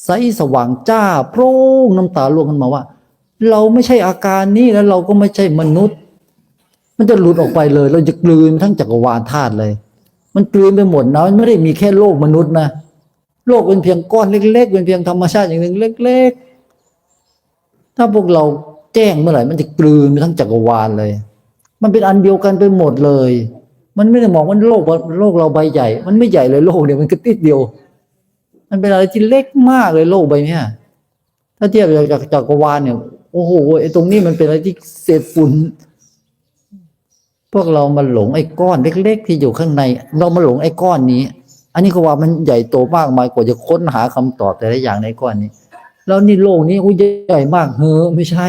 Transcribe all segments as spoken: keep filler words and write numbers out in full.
ใสสว่างจ้าโพร่ง น้ำตาร่วงขึ้นมาว่า เราไม่ใช่อาการนี้ แล้วเราก็ไม่ใช่มนุษย์ มันจะหลุดออกไปเลย เราจะกลืนทั้งจักรวาลธาตุเลย มันกลืนไปหมดนะ มันไม่ได้มีแค่โลกมนุษย์นะ โลกเป็นเพียงก้อนเล็กๆ เป็นเพียงธรรมชาติอย่างหนึ่งเล็กๆ ถ้าพวกเราแจ้งเมื่อไหร่ มันจะกลืนไปทั้งจักรวาลเลย มันเป็นอันเดียวกันไปหมดเลย มันไม่ได้มองว่าโลก โลกเราใบใหญ่ มันไม่ใหญ่เลย โลกเนี่ยมันกระติดเดียว มันเป็นอะไรที่เล็กมากเลย โลกใบเนี้ย ถ้าเทียบกับจักรวาลเนี่ย โอ้โห ไอ้ตรงนี้มันเป็นอะไรที่เศษฝุ่น พวกเรามาหลงไอ้ก้อนเล็กๆที่อยู่ข้างใน เรามาหลงไอ้ก้อนนี้ อันนี้ก็ว่ามันใหญ่โตมากมาย กว่าจะค้นหาคำตอบแต่ละอย่างในก้อนนี้ แล้วนี่โลกนี้ โอ้ย ใหญ่มาก เฮ้อ ไม่ใช่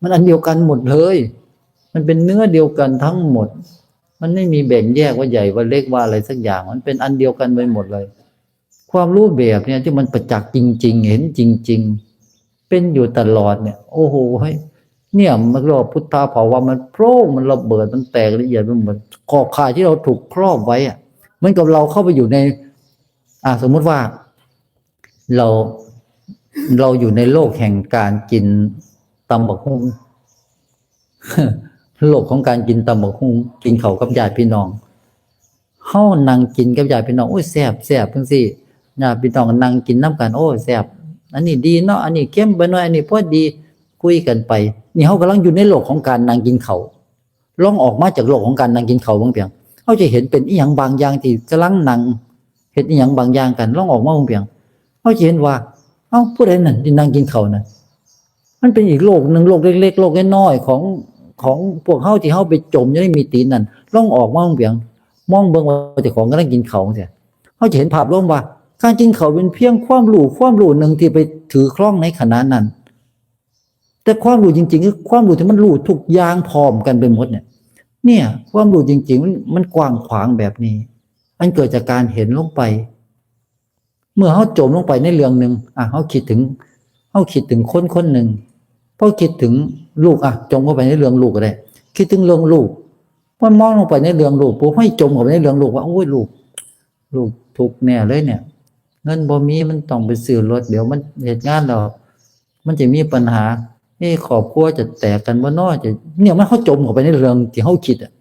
มันอันเดียวกันหมดเลย มันเป็นเนื้อเดียวกันทั้งหมด มันไม่มีแบ่งแยกว่าใหญ่ว่าเล็กว่าอะไรสักอย่าง มันเป็นอันเดียวกันไปหมดเลย ความรู้แบบเนี้ยที่มันประจักษ์จริงๆ เห็นจริงๆ เป็นอยู่ตลอดเนี่ย โอ้โห เฮ้ย เนี่ยมันเรียกว่าพุทธาภาวะ มันโพร่ง มันระเบิด มันแตกละเอียด มันเหมือนขอบข่ายที่เราถูกครอบไว้อะ เหมือนกับเราเข้าไปอยู่ใน อ่า สมมุติว่า เรา เราอยู่ในโลกแห่งการกินตำบักหุ่ง โลกของการกินตำบักหุ่ง กินข้าวกับญาติพี่น้อง เฮานั่งกินกับญาติพี่น้อง โอ้ย แซ่บ แซ่บจังซี่ ญาติพี่น้องนั่งกินนำกัน โอ้ย แซ่บ อันนี้ดีเนาะ อันนี้เค็มไปหน่อย อันนี้พอดี คุยกันไป นี่เฮากำลังอยู่ในโลกของการนั่งกินข้าว ลองออกมาจากโลกของการนั่งกินข้าวเบิ่งเพียง เฮาจะเห็นเป็นอีหยังบางอย่างที่กำลังนั่งเฮ็ดอีหยังบางอย่างกัน ลองออกมาเบิ่งเพียง เฮาจะเห็นว่า เอ้า ผู้ใดนั่นที่นั่งกินข้าวน่ะ มันเป็นอีกโลกหนึ่ง โลกเล็กๆ โลกน้อยๆ ของ ของพวกเฮาที่เฮาไปจมอยู่ในมิตินั้น ลองออกมาเบิ่งเพียง มองเบิ่งว่าเจ้าของกำลังกินข้าวจังซี้ เฮาจะเห็นภาพรวมว่า การกินข้าวเป็นเพียงความรู้ ความรู้หนึ่งที่ไปถือครองในขณะนั้น แต่ความรู้จริงๆ คือความรู้ที่มันรู้ทุกอย่างพร้อมกันไปหมดเนี่ย เนี่ย ความรู้จริงๆ มัน มันกว้างขวางแบบนี้ มันเกิดจากการเห็นลงไป เมื่อเฮาจมลงไปในเรื่องหนึ่ง อ่ะ เฮาคิดถึง เฮาคิดถึงคนคนหนึ่ง พอคิดถึงลูก อ่ะ จมเข้าไปในเรื่องลูกก็ได้ คิดถึงเรื่องลูก พอมองลงไปในเรื่องลูกปุ๊บ ให้จมเข้าไปในเรื่องลูกว่า โอ้ย ลูก ลูกทุกข์แน่เลยเนี่ย เงินบ่มี มันต้องไปซื้อรถ เดี๋ยวมันเฮ็ดงานแล้ว มันจะมีปัญหา เอ้ ครอบครัวจะแตกกันบ่น้อ จะ เนี่ย มัน เฮาจมเข้าไปในเรื่องที่เฮาคิดอะ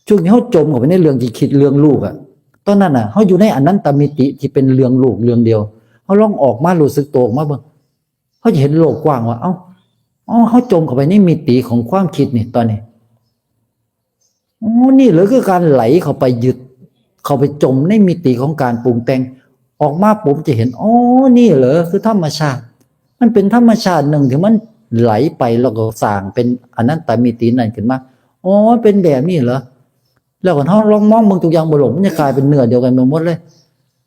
ช่วงที่เฮาจมเข้าไปในเรื่องที่คิดเรื่องลูกอะ ตอนนั้นน่ะ เฮาอยู่ในอนันตมิติที่เป็นเรื่องลูกเรื่องเดียว เฮาลองออกมารู้สึกตัวออกมาเบิ่ง เฮาจะเห็นโลกกว้างว่า เอ้า อ๋อ เฮาจมเข้าไปในมิติของความคิดนี่ ตอนนี้ อ๋อ นี่เหรอคือการไหลเข้าไปยึด เข้าไปจมในมิติของการปรุงแต่ง ออกมาปุ๊บจะเห็น อ๋อ นี่เหรอคือธรรมชาติ มันเป็นธรรมชาติหนึ่งที่มันไหลไปแล้วก็สร้างเป็นอนันตมิตินั่นขึ้นมา อ๋อ เป็นแบบนี้เหรอ แล้วก็เฮาลองมองเบิ่งทุกอย่างบนโลก มันจะกลายเป็นเนื้อเดียวกันไปหมดเลย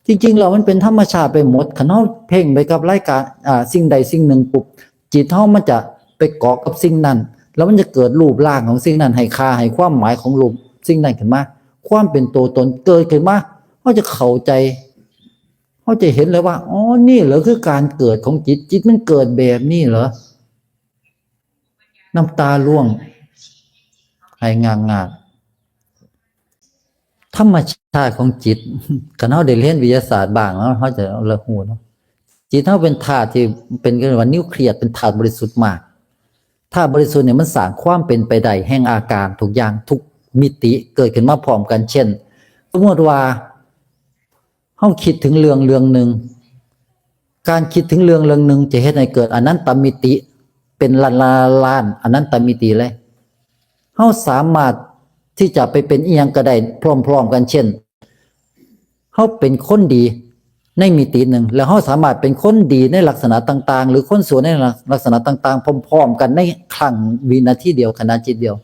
จริงๆแล้วมันเป็นธรรมชาติไปหมด คันเฮาเพ่งไปกับรายการ อ่า สิ่งใดสิ่งหนึ่งปุ๊บ จิตเฮามันจะไปเกาะกับสิ่งนั้น แล้วมันจะเกิดรูปร่างของสิ่งนั้น ให้ค่า ให้ความหมายของรูปสิ่งนั้นขึ้นมา ความเป็นตัวตนเกิดขึ้นมา เฮาจะเข้าใจ เฮาจะเห็นเลยว่า อ๋อ นี่เหรอคือการเกิดของจิต จิตมันเกิดแบบนี้เหรอ น้ำตาร่วง ไหงากงาก ธรรมชาติของจิต คันเฮาได้เรียนวิทยาศาสตร์บ้างเนาะ เฮาจะละฮู้เนาะ จิตเฮาเป็นธาตุที่เป็น เรียกว่านิวเคลียส เป็นธาตุบริสุทธิ์มาก ธาตุบริสุทธิ์เนี่ยมันสร้างความเป็นไปได้แห่งอาการทุกอย่าง ทุกมิติเกิดขึ้นมาพร้อมกัน เช่น สมมติว่า เฮาคิดถึงเรื่องเรื่องหนึ่ง การคิดถึงเรื่องเรื่องหนึ่งจะเฮ็ดให้เกิดอนันตมิติ เป็นล้านล้านล้านอนันตมิติเลย เฮาสามารถที่จะไปเป็นอิหยังก็ได้พร้อมๆกัน เช่น เฮาเป็นคนดีในมิติหนึ่ง แล้วเฮาสามารถเป็นคนดีในลักษณะต่างๆ หรือคนชั่วในลักษณะต่างๆ พร้อมๆกันในครั้งวินาทีเดียว ขณะจิตเดียว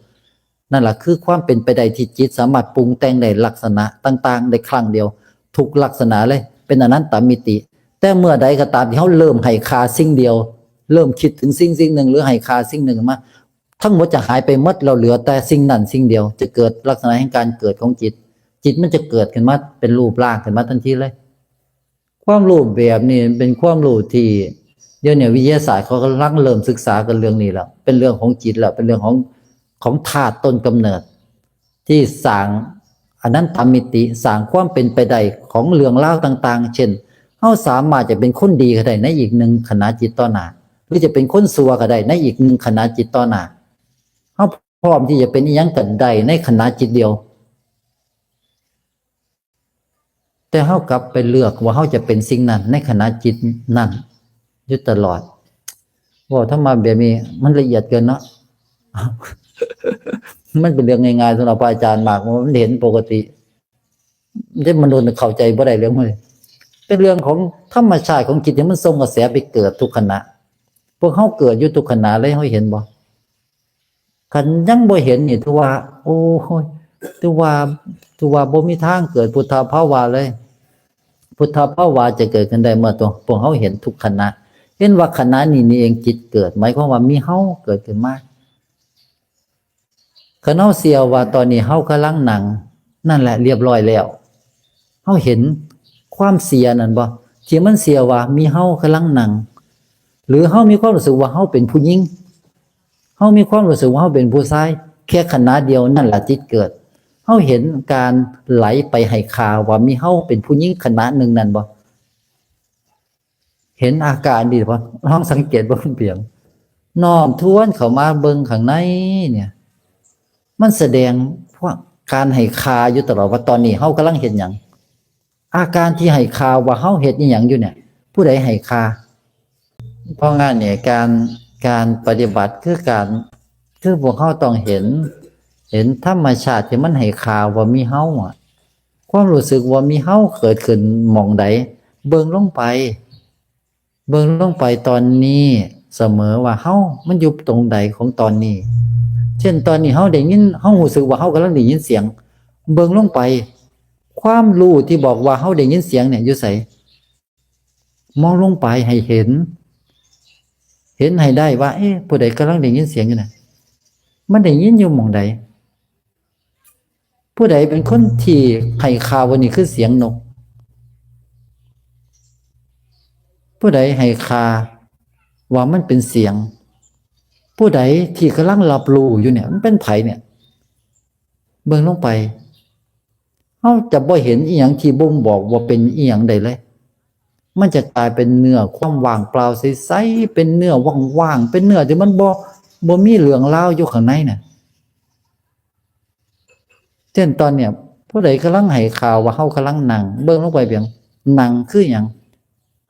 นั่นล่ะคือความเป็นไปได้ที่จิตสามารถปรุงแต่งได้ลักษณะต่างๆ ได้ครั้งเดียว ทุกลักษณะเลย เป็นอนันตมิติ แต่เมื่อใดก็ตามที่เฮาเริ่มให้ค่าสิ่งเดียว เริ่มคิดถึงสิ่งสิ่งหนึ่ง หรือให้ค่าสิ่งหนึ่งมา ทั้งหมดจะหายไปหมด แล้วเหลือแต่สิ่งนั้นสิ่งเดียว จะเกิดลักษณะแห่งการเกิดของจิต จิตมันจะเกิดขึ้นมาเป็นรูปร่างขึ้นมาทันทีเลย ความรู้แบบนี้มันเป็นความรู้ที่ เดี๋ยวนี้วิทยาศาสตร์เขากำลังเริ่มศึกษากันเรื่องนี้แล้ว เป็นเรื่องของจิตแล้ว เป็นเรื่องของ ของธาตุต้นกำเนิด ที่สร้างอนันตมิติ สร้างความเป็นไปได้ของเรื่องราวต่างๆ เช่น เฮาสามารถจะเป็นคนดีก็ได้ในอีกหนึ่งขณะจิตต่อหน้า หรือจะเป็นคนชั่วก็ได้ในอีกหนึ่งขณะจิตต่อหน้า เฮาพร้อมที่จะเป็นอิหยังก็ได้ในขณะจิตเดียว แต่เฮากลับไปเลือกว่าเฮาจะเป็นสิ่งนั้นในขณะจิตนั้นอยู่ตลอด เว้าธรรมะแบบนี้มันละเอียดเกินเนาะ มันเป็นเรื่องง่ายๆสำหรับพระอาจารย์มาก มันเห็นปกติ แต่มนุษย์เข้าใจบ่ได้เรื่องพวกนี้ เป็นเรื่องของธรรมชาติของจิตที่มันส่งกระแสไปเกิดทุกขณะ พวกเฮาเกิดอยู่ทุกขณะเลย เฮาเห็นบ่ คันยังบ่เห็นนี่ถือว่า โอ้ย ถือว่า ถือว่าบ่มีทางเกิดพุทธภาวะเลย พุทธภาวะจะเกิดขึ้นได้เมื่อตัวพวกเฮาเห็นทุกขณะ เห็นว่าขณะนี้นี่เองจิตเกิด หมายความว่ามีเฮาเกิดขึ้นมา คันเฮาเชื่อว่าตอนนี้เฮากำลังนั่ง นั่นแหละเรียบร้อยแล้ว เฮาเห็นความเสียนั่นบ่ ที่มันเชื่อว่ามีเฮากำลังนั่ง หรือเฮามีความรู้สึกว่าเฮาเป็นผู้หญิง เฮามีความรู้สึกว่าเฮาเป็นผู้ชาย แค่ขณะเดียวนั่นล่ะจิตเกิด เฮาเห็นการไหลไปให้คาว่ามีเฮาเป็นผู้หญิงขณะหนึ่งนั่นบ่ เห็นอาการนี่บ่ ลองสังเกตเบิ่งเพียง น้อมทวนเข้ามาเบิ่งข้างในเนี่ย มันแสดงพวกการให้คาอยู่ตลอดว่าตอนนี้เฮากำลังเฮ็ดหยัง อาการที่ให้คาว่าเฮาเฮ็ดอิหยังอยู่เนี่ย ผู้ใดให้คา เพราะงั้นเนี่ย การ การปฏิบัติคือการ คือพวกเฮาต้องเห็น เห็นธรรมชาติที่มันให้คาว่ามีเฮาอะ ความรู้สึกว่ามีเฮาเกิดขึ้นหม่องใด เบิ่งลงไป เบิ่งลงไปตอนนี้เสมอว่าเฮามันอยู่ตรงใดของตอนนี้ เช่นตอนนี้เฮาได้ยิน เฮารู้สึกว่าเฮากำลังได้ยินเสียง เบิ่งลงไป ความรู้ที่บอกว่าเฮาได้ยินเสียงเนี่ยอยู่ไส มองลงไปให้เห็น เห็นให้ได้ว่า เอ๊ะ ผู้ใดกำลังได้ยินเสียงอยู่น่ะ มันได้ยินอยู่หม่องใด ผู้ใดเป็นคนที่ให้คาว่านี่คือเสียงนก ผู้ใดให้คาว่ามันเป็นเสียง ผู้ใดที่กำลังรับรู้อยู่เนี่ย มันเป็นไผเนี่ย เบิ่งลงไป เฮาจะบ่เห็นอิหยังที่บ่งบอกว่าเป็นอิหยังใดเลย มันจะกลายเป็นเนื้อความว่างเปล่าใสๆ เป็นเนื้อว่างๆ เป็นเนื้อที่มันบ่ บ่มีเรื่องราวอยู่ข้างในน่ะ เช่นตอนเนี่ย ผู้ใดกำลังให้คาว่าเฮากำลังนั่ง เบิ่งลงไปเพียง นั่งคือหยัง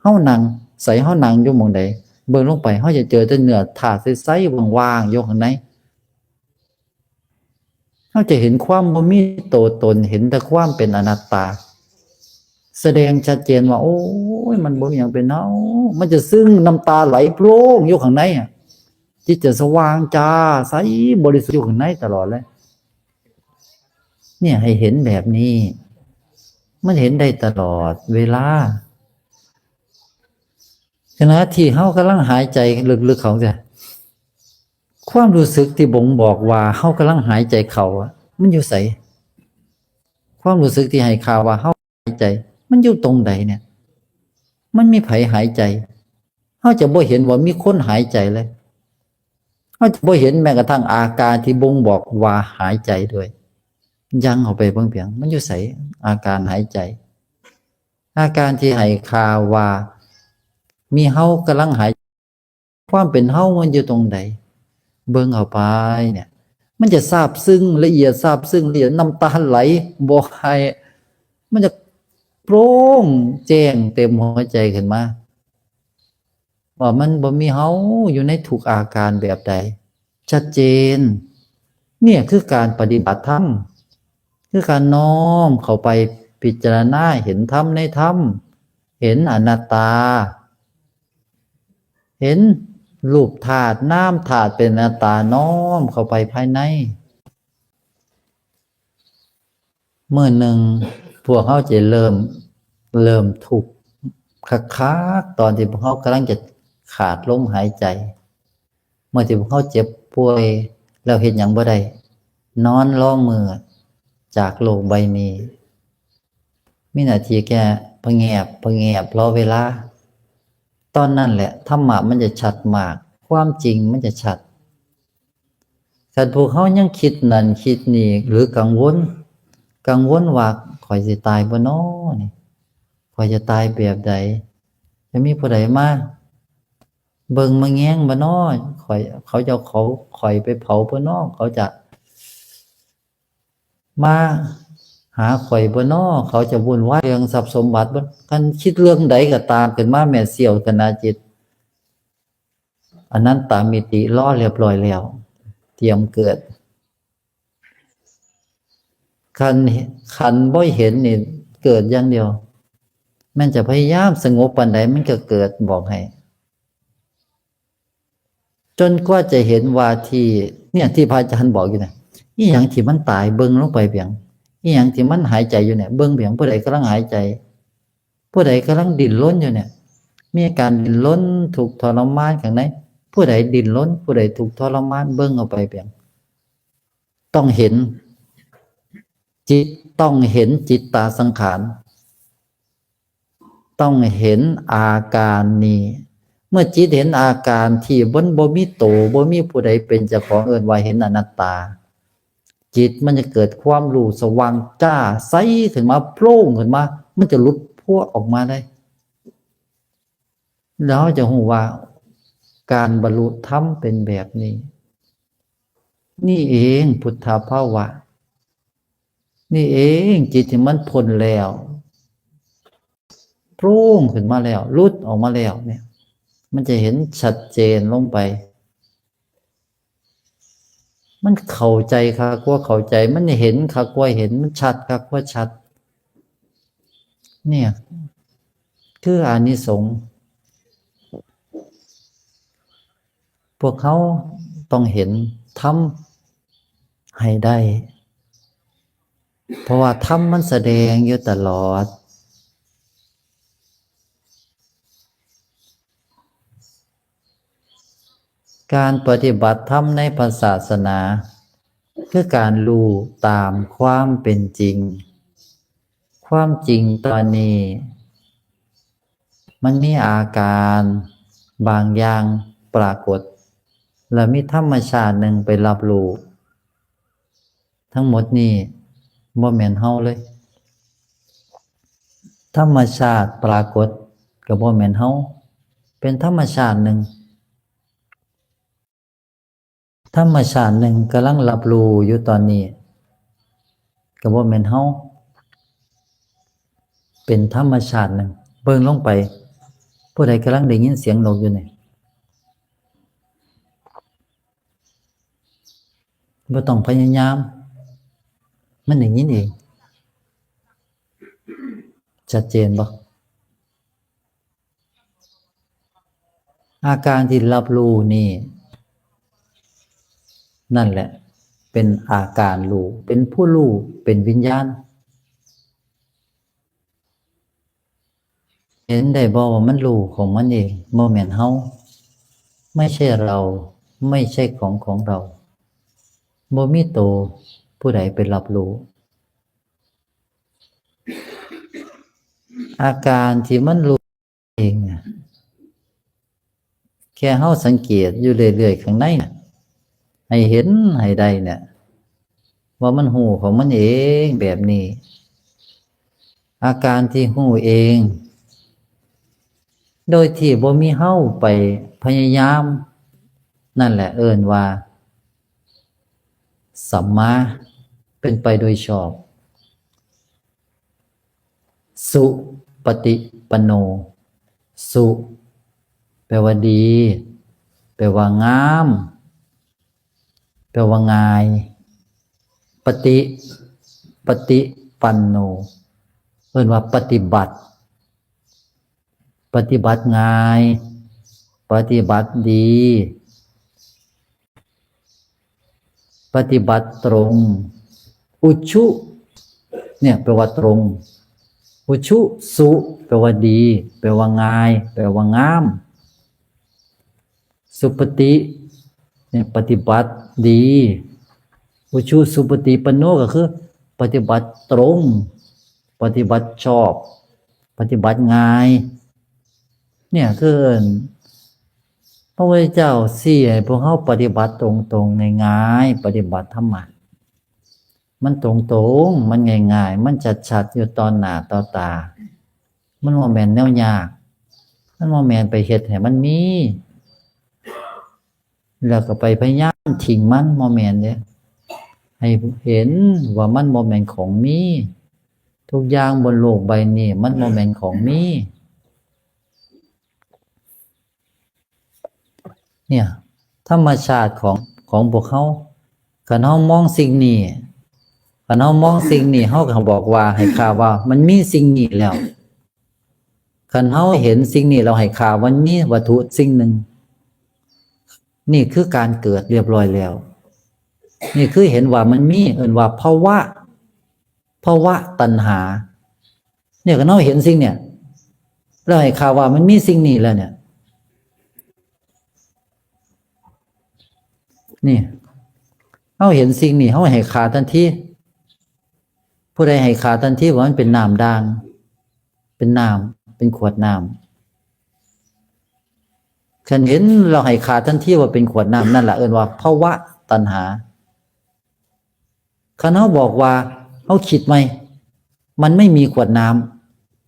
เฮานั่ง ไสเฮานั่งอยู่หม่องใด เบิ่งลงไป เฮาจะเจอแต่เนื้อธาตุใสๆ ว่างๆ อยู่ข้างใน เฮาจะเห็นความบ่มีตัวตน เห็นแต่ความเป็นอนัตตา แสดงชัดเจนว่า โอ้ย มันบ่มีหยังเป็นเฮา มันจะซึ่งน้ำตาไหลโพลงอยู่ข้างในอะ จิตจะสว่างจ้าใสบริสุทธิ์อยู่ข้างในตลอดเลย เนี่ยให้เห็นแบบนี้ มันเห็นได้ตลอดเวลา ขณะที่เฮากำลังหายใจลึกๆ เข้าจ้ะ ความรู้สึกที่บ่งบอกว่าเฮากำลังหายใจเข้าอะ มันอยู่ไส ความรู้สึกที่ให้ข่าวว่าเฮาหายใจ มันอยู่ตรงใดเนี่ย มันมีไผหายใจ เฮาจะบ่เห็นว่ามีคนหายใจเลย เฮาจะบ่เห็นแม้กระทั่งอาการที่บ่งบอกว่าหายใจด้วย ยังเข้าไปเบิ่งเพียง มันอยู่ไส อาการหายใจ อาการที่ให้ข่าวว่า มีเฮากำลังหาย ความเป็นเฮามันอยู่ตรงใด เบิ่งเข้าไปเนี่ย มันจะซาบซึ้งละเอียด ซาบซึ้งละเอียด น้ำตาไหล บ่ให้ มันจะโปร่งแจ้งเต็มหัวใจขึ้นมา ว่ามันบ่มีเฮาอยู่ในทุกอาการแบบใด ชัดเจน เนี่ยคือการปฏิบัติธรรม คือการน้อมเข้าไปพิจารณาเห็นธรรมในธรรม เห็นอนัตตา เห็นรูปธาตุ นามธาตุเป็นอนัตตา น้อมเข้าไปภายใน มื้อหนึ่งพวกเฮาจะเริ่ม เริ่มทุกข์คักๆ ตอนที่พวกเฮากำลังจะขาดลมหายใจ เมื่อที่พวกเฮาเจ็บป่วยแล้วเฮ็ดหยังบ่ได้ นอนรอมื้อจากโลกใบนี้ มีหน้าที่แค่ผะแงบผะแงบรอเวลา ตอนนั้นแหละธรรมะมันจะชัดมาก ความจริงมันจะชัด คันพวกเฮายังคิดนั่นคิดนี่ หรือกังวล กังวลว่า "ข้อยสิตายบ่น้อนี่ ข้อยจะตายแบบใด จะมีผู้ใดมาเบิ่งมาแยงบ่น้อ ข้อย เขาจะเอาเขา ข้อยไปเผาบ่น้อ เขาจะมาหาข้อยบ่น้อ เขาจะวุ่นวายเรื่องทรัพย์สมบัติบ่ คันคิดเรื่องใดก็ตามขึ้นมา แม่เสี้ยวขณะจิต อนัตตามิติรอเรียบร้อยแล้ว เตรียมเกิด คัน คันบ่เห็นนี่เกิดอย่างเดียว แม่นจะพยายามสงบปานใดมันก็เกิด บอกให้ จนกว่าจะเห็นว่าที่ เนี่ยที่พระอาจารย์บอกอยู่นะ อีหยังที่มันตายเบิ่งลงไปเปียง อีหยังที่มันหายใจอยู่เนี่ย เบิ่งเปียง ผู้ใดกำลังหายใจ ผู้ใดกำลังดิ้นรนอยู่เนี่ย มีอาการดิ้นรนทุกข์ทรมานข้างใน ผู้ใดดิ้นรน ผู้ใดทุกข์ทรมาน เบิ่งเข้าไปเปียง ต้องเห็น จิตต้องเห็นจิตตาสังขาร ต้องเห็นอาการนี้ เมื่อจิตเห็นอาการที่มันบ่มีโต บ่มีผู้ใดเป็นเจ้าของ เอิ้นว่าเห็นอนัตตา จิตมันจะเกิดความรู้สว่างจ้าใสขึ้นมา โพล่งขึ้นมา มันจะหลุดพรวดออกมาได้ แล้วจะรู้ว่าการบรรลุธรรมเป็นแบบนี้ นี่เองพุทธภาวะ นี่เองจิตที่มันพ้นแล้ว โพร่งขึ้นมาแล้ว หลุดออกมาแล้วเนี่ย มันจะเห็นชัดเจนลงไป มันเข้าใจคักกว่าเข้าใจ มันเห็นคักกว่าเห็น มันชัดคักกว่าชัด เนี่ย คืออานิสงส์ พวกเขาต้องเห็นธรรมให้ได้ เพราะว่าธรรมมันแสดงอยู่ตลอด การปฏิบัติธรรมในพระศาสนา คือการรู้ตามความเป็นจริง ความจริงตอนนี้ มันมีอาการบางอย่างปรากฏ และมีธรรมชาติหนึ่งไปรับรู้ ทั้งหมดนี่บ่แม่นเฮาเลย ธรรมชาติปรากฏก็บ่แม่นเฮา เป็นธรรมชาติหนึ่ง ธรรมชาติหนึ่งกำลังรับรู้อยู่ตอนนี้ ก็บ่แม่นเฮา เป็นธรรมชาติหนึ่ง เบิ่งลงไป ผู้ใดกำลังได้ยินเสียงนกอยู่นี่ บ่ต้องพยายาม มันได้ยินเอง ชัดเจนบ่ อาการที่รับรู้นี่ นั่นแหละ เป็นอาการรู้ เป็นผู้รู้ เป็นวิญญาณ เห็นได้บ่ว่ามันรู้ของมันเอง บ่แม่นเฮา ไม่ใช่เรา ไม่ใช่ของของเรา บ่มีโตผู้ใดไปรับรู้ อาการที่มันรู้เองเนี่ย แค่เฮาสังเกตอยู่เรื่อยๆ ข้างในน่ะ ให้เห็นให้ได้เนี่ย ว่ามันรู้ของมันเองแบบนี้ อาการที่รู้เอง โดยที่บ่มีเฮาไปพยายาม นั่นแหละเอิ้นว่า สัมมา เป็นไปโดยชอบ สุปฏิปันโน สุ แปลว่าดี แปลว่างาม แปลว่าง่าย ปฏิ ปฏิปันโน เอิ้นว่าปฏิบัติ ปฏิบัติง่าย ปฏิบัติดี ปฏิบัติตรง อุชุ เนี่ย แปลว่าตรง อุชุ สุ แปลว่าดี แปลว่าง่าย แปลว่างาม สุปฏิ เนี่ย ปฏิบัติดี อุชุสุปฏิปันโน ก็คือ ปฏิบัติตรง ปฏิบัติชอบ ปฏิบัติง่าย เนี่ยคือ พระพุทธเจ้าชี้ให้พวกเราปฏิบัติตรงๆ ง่ายๆ ปฏิบัติธรรมะ มันตรงๆ มันง่ายๆ มันชัดๆ อยู่ต่อหน้าต่อตา มันบ่แม่นแนวยาก มันบ่แม่นไปเฮ็ดให้มันมี แล้วก็ไปพยายามทิ้งมัน บ่แม่นเด้ ให้เห็นว่ามันบ่แม่นของมี ทุกอย่างบนโลกใบนี้มันบ่แม่นของมี เนี่ย ธรรมชาติของ ของพวกเฮา คันเฮามองสิ่งนี้ คันเฮามองสิ่งนี้ เฮาก็บอกว่าให้ข้าว่ามันมีสิ่งนี้แล้ว คันเฮาเห็นสิ่งนี้ เราให้ข้าว่ามีวัตถุสิ่งหนึ่ง นี่คือการเกิดเรียบร้อยแล้ว นี่คือเห็นว่ามันมี เอิ้นว่าภวะ ภวะตัณหา เนี่ย คันเฮาเห็นสิ่งเนี่ย เราให้ข้าว่ามันมีสิ่งนี้แล้วเนี่ย นี่ เฮาเห็นสิ่งนี้ เฮาให้ข้าทันที ผู้ใดให้ข้าทันทีว่ามันเป็นน้ำด่าง เป็นน้ำ เป็นขวดน้ำ คันเห็นเราให้ข้าทันทีว่าเป็นขวดน้ำ นั่นแหละเอิ้นว่าภวะตัณหา คันเฮาบอกว่าเฮาคิดใหม่ มันไม่มีขวดน้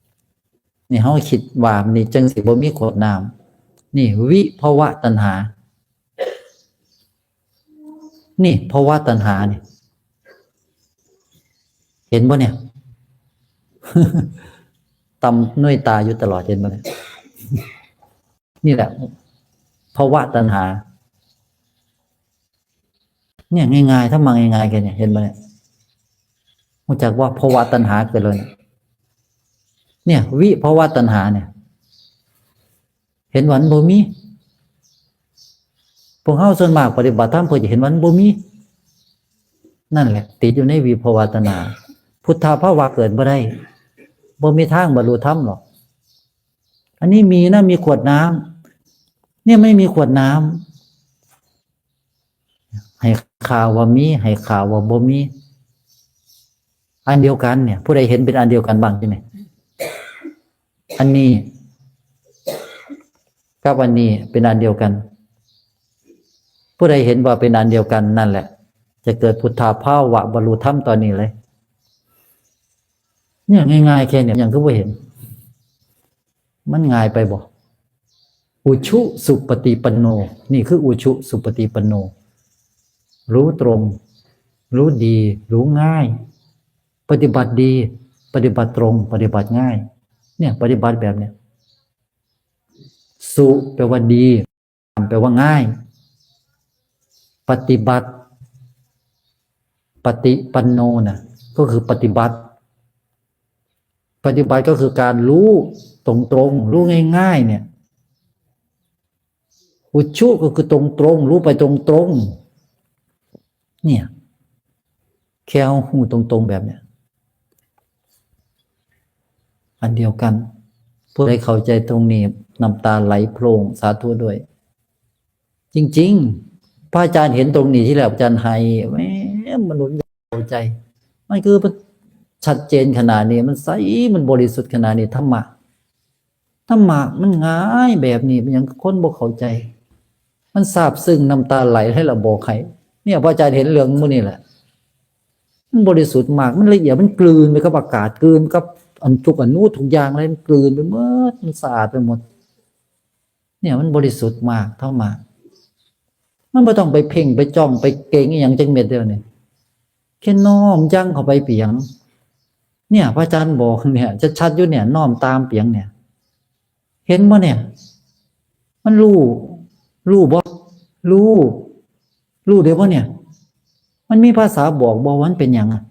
ำ นี่เฮาคิดว่านี่จั่งสิบ่มีขวดน้ำ นี่วิภวะตัณหา นี่ภวะตัณหานี่ เห็นบ่เนี่ย ตำน้วยตาอยู่ตลอด เห็นบ่เนี่ย นี่แหละ ภวะตัณหา เนี่ย ง่ายๆ ถ้ามาง่ายๆ แค่เนี่ย เห็นบ่เนี่ย รู้จักว่าภวะตัณหาเกิดเลยเนี่ย เนี่ย วิภวะตัณหาเนี่ย เห็นว่ามันบ่มี พวกเฮาส่วนมากปฏิบัติธรรมเพื่อจะเห็นว่ามันบ่มี นั่นแหละ ติดอยู่ในวิภวะตัณหา พุทธภาวะเกิดบ่ได้ บ่มีทางบรรลุธรรมหรอก อันนี้มีนะ มีขวดน้ำ เนี่ย ไม่มีขวดน้ำ ให้ข้าว่ามี ให้ข้าว่าบ่มี อันเดียวกันเนี่ย ผู้ใดเห็นเป็นอันเดียวกันบ้างที่นี่ อันนี้ กับอันนี้เป็นอันเดียวกัน ผู้ใดเห็นว่าเป็นอันเดียวกันนั่นแหละ จะเกิดพุทธภาวะบรรลุธรรมตอนนี้เลย เนี่ย ง่ายๆ แค่เนี่ย ยังคือบ่เห็น มันง่ายไปบ่ อุชุสุปฏิปันโน นี่คืออุชุสุปฏิปันโน รู้ตรง รู้ดี รู้ง่าย ปฏิบัติดี ปฏิบัติตรง ปฏิบัติง่าย เนี่ย ปฏิบัติแบบเนี้ย สุ แปลว่าดี แปลว่าง่าย ปฏิบัติ ปฏิปันโนนะ ก็คือปฏิบัติ ปฏิบัติก็คือการรู้ตรงๆ รู้ง่ายๆ เนี่ย อุชุก็คือตรงๆ รู้ไปตรงๆ เนี่ย แค่รู้ตรงๆ แบบเนี้ย อันเดียวกัน ผู้ใดเข้าใจตรงนี้ น้ำตาไหลโพลง สาธุด้วย จริงๆ พระอาจารย์เห็นตรงนี้ที่แรก อาจารย์ไห้ แหม มนุษย์เข้าใจ มันคือมันชัดเจนขนาดนี้ มันใส มันบริสุทธิ์ขนาดนี้ ธรรมะ ธรรมะมันง่ายแบบนี้ เป็นหยังคนบ่เข้าใจ มันซาบซึ้ง น้ำตาไหล ให้เราบอกให้ เนี่ย พระอาจารย์เห็นเรื่องมื้อนี้แหละ มันบริสุทธิ์มาก มันละเอียด มันกลืนไปกับอากาศ กลืนไปกับอันทุกอนุทุกอย่างเลย มันกลืนไปหมด มันสะอาดไปหมด เนี่ย มันบริสุทธิ์มาก ธรรมะ มันบ่ต้องไปเพ่งไปจ้องไปเก่งอีหยังจักเม็ดเดียวนี่ แค่น้อมยังเข้าไปเปียง เนี่ย พระอาจารย์บอกเนี่ย ชัดๆ อยู่เนี่ย น้อมตามเปียงเนี่ย เห็นบ่เนี่ย มันรู้ รู้บ่ รู้ รู้ได้บ่เนี่ย มันมีภาษาบอกบ่ว่ามันเป็นหยังอะ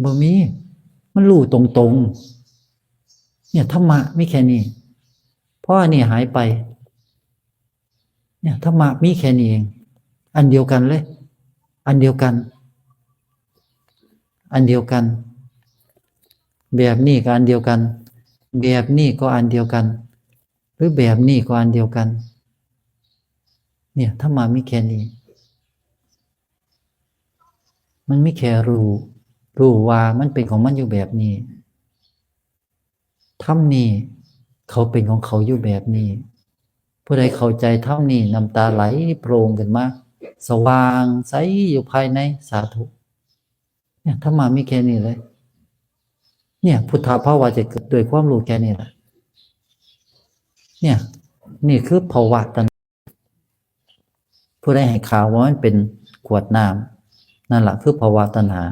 บ่มี มันรู้ตรงๆ เนี่ย ธรรมะมีแค่นี้ เพราะอันนี้หายไป เนี่ย ธรรมะมีแค่นี้เอง อันเดียวกันเลย อันเดียวกัน อันเดียวกัน แบบนี้ก็อันเดียวกัน แบบนี้ก็อันเดียวกัน หรือแบบนี้ก็อันเดียวกัน เนี่ย ธรรมะมีแค่นี้ มันมีแค่รู้ รู้ว่ามันเป็นของมันอยู่แบบนี้ ธรรมนี่เขาเป็นของเขาอยู่แบบนี้ ผู้ใดเข้าใจธรรมนี่ น้ำตาไหลโพลงขึ้นมา สว่างใสอยู่ภายใน สาธุ เนี่ย ธรรมะมีแค่นี้เลย เนี่ย พุทธภาวะจะเกิดด้วยความรู้แค่นี้แหละ เนี่ย นี่คือภาวะตัณหา ผู้ใดให้ข่าวว่ามันเป็นขวดน้ำ นั่นแหละคือภาวะตัณหา